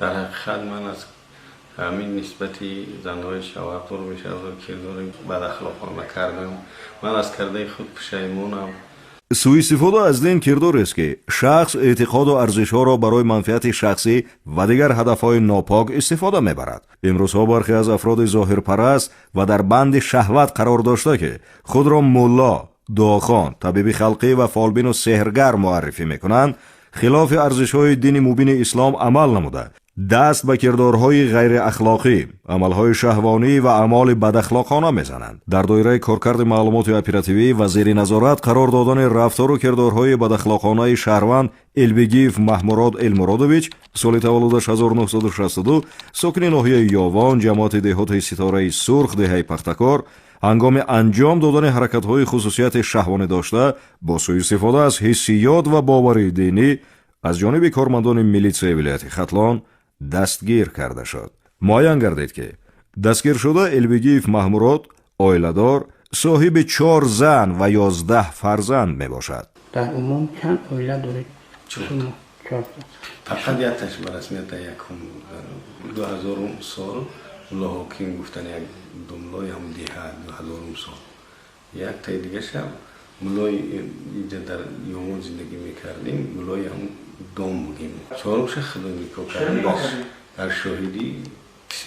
Дар ҳақиқат ман аз ҳамин нисбати занҳои шавҳардор мешавад кирдори бадахлоқона кардам. Ман аз кардаи худ пушаймонам. Суистифода аз дин кирдорест, ки шахс эътиқоду арзишҳоро барои манфиати шахсӣ ва дигар ҳадафҳои нопок истифода мебарад. Имрӯзҳо бархе аз афроди зоҳирпараст ва дар банди шаҳват қарор дошта, ки худро мулло, дуохон, табиби халқӣ ва фолбину сеҳргар муаррифӣ мекунанд, хилофи арзишҳои дини мубини ислом амал намуда, даст ба кирдорҳои ғайриахлоқӣ, амалҳои шаҳвонӣ ва аъмоли бадахлоқона мезананд. Дар доираи коркарди маълумоти оперативӣ ва зери назорат қарор додани рафтору кирдорҳои бадахлоқонаи шаҳрванд Элбегиев Маҳмурод Элмуродович, соли таваллудаш 1962, сокини ноҳияи Ёвон, ҷамоати деҳоти Ситораи Сурх, деҳаи Пахтакор, ҳангоми анҷом додани ҳаракатҳои хусусияти шаҳвонӣ дошта бо суистифода аз ҳиссиёт ва бовари динӣ аз ҷониби кормандони милитсияи вилояти Хатлон дастгир карда шуд. Муайян гардид, ки дастгиршуда Элбегиев Маҳмурод оиладор, соҳиби чор зан ва 11 фарзанд мебошад. Дар умум чанд оила доред шумо? Чорта. Фақат якташ ба расмията якум 2000-ум сол мулло Ҳоким гуфтан, як домлои ҳам деҳа, 2000-ум сол. Яктаи дигаша муллои инҷа дар Ёвон зиндагӣ мекардем, муллои ҳам дом будем. Чорумша худо никоҳ кардем, дар шоҳидӣ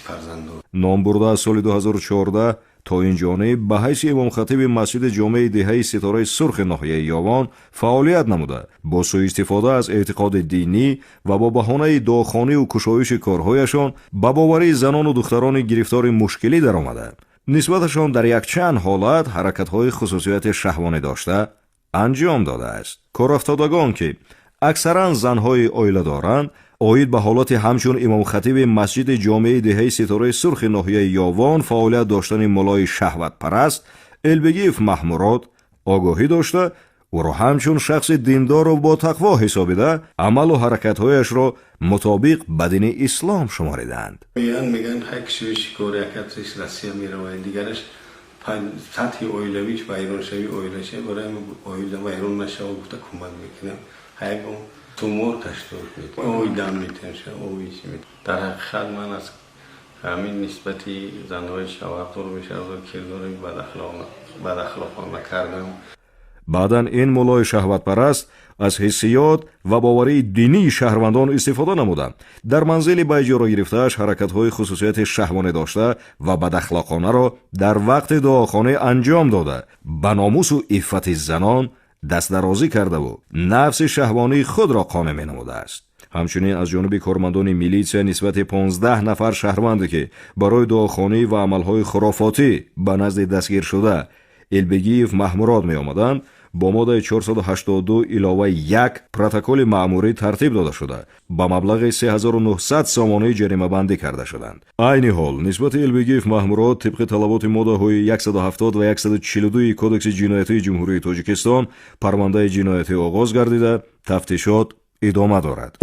фарзанддор. Номбурда аз соли 2014 то ин ҷониб ба ҳайси имомхатиби масҷиди ҷомеи деҳаи Ситораи Сурхи ноҳияи Ёвон фаъолият намуда, бо суистифода аз эътиқоди динӣ ва бо баҳонаи дуохониву кушоиши корҳояшон ба боварии занону духтарони гирифтори мушкилӣ даромада, нисбаташон дар якчанд ҳолат ҳаракатҳои хусусияти шаҳвонӣ дошта анҷом додааст. Корафтодагон, ки аксаран занҳои оиладоранд, оид ба ҳолати ҳамчун имомхатиби масҷиди ҷомеи деҳаи Ситораи Сурхи ноҳияи Ёвон фаъолият доштани муллои шаҳватпараст Элбегиев Маҳмурод огоҳӣ дошта, ӯро ҳамчун шахси диндору ботақво ҳисобида, амалу ҳаракатҳояшро мутобиқ ба дини ислом шуморидаанд. Мегӯянд, ҳай кишвари шикор, якаташ Россия меравад, дигараш сатҳи оилавиш вайроншавӣ, оилаша барои оила вайрон нашава гуфта кӯмак мекунам. Ҳайгон тумор таштор оидам метиҳам, овиши. Дар ҳақиқат ман аз ҳамин нисбати занҳои шавҳардор мешавад кирдори бадахлоқона кардам. Баъдан ин муллои шаҳватпараст аз ҳиссиёт ва боварии динии шаҳрвандон истифода намуда, дар манзили ба иҷора гирифтааш ҳаракатҳои хусусияти шаҳвонӣ дошта ва бадахлоқонаро дар вақти дуохонӣ анҷом дода, ба номусу иффати занон дастдарозӣ кардаву нафси шаҳвонии худро қонеъ менамудааст. Ҳамчунин аз ҷониби кормандони милитсия нисбати 15 нафар шаҳрванде, ки барои дуохонӣ ва амалҳои хурофотӣ ба назди дастгиршуда Элбегиев Маҳмурод меомаданд, бо моддаи 482 иловаи 1 протоколи маъмурӣ тартиб дода шуда, ба маблағи 3900 сомонӣ ҷаримабандӣ карда шуданд. Айни ҳол нисбати Элбегиев Маҳмурод тибқи талаботи моддаҳои 170 ва 142 Кодекси ҷиноятии Ҷумҳурии Тоҷикистон парвандаи ҷиноятӣ оғоз гардида, тафтишот идома дорад.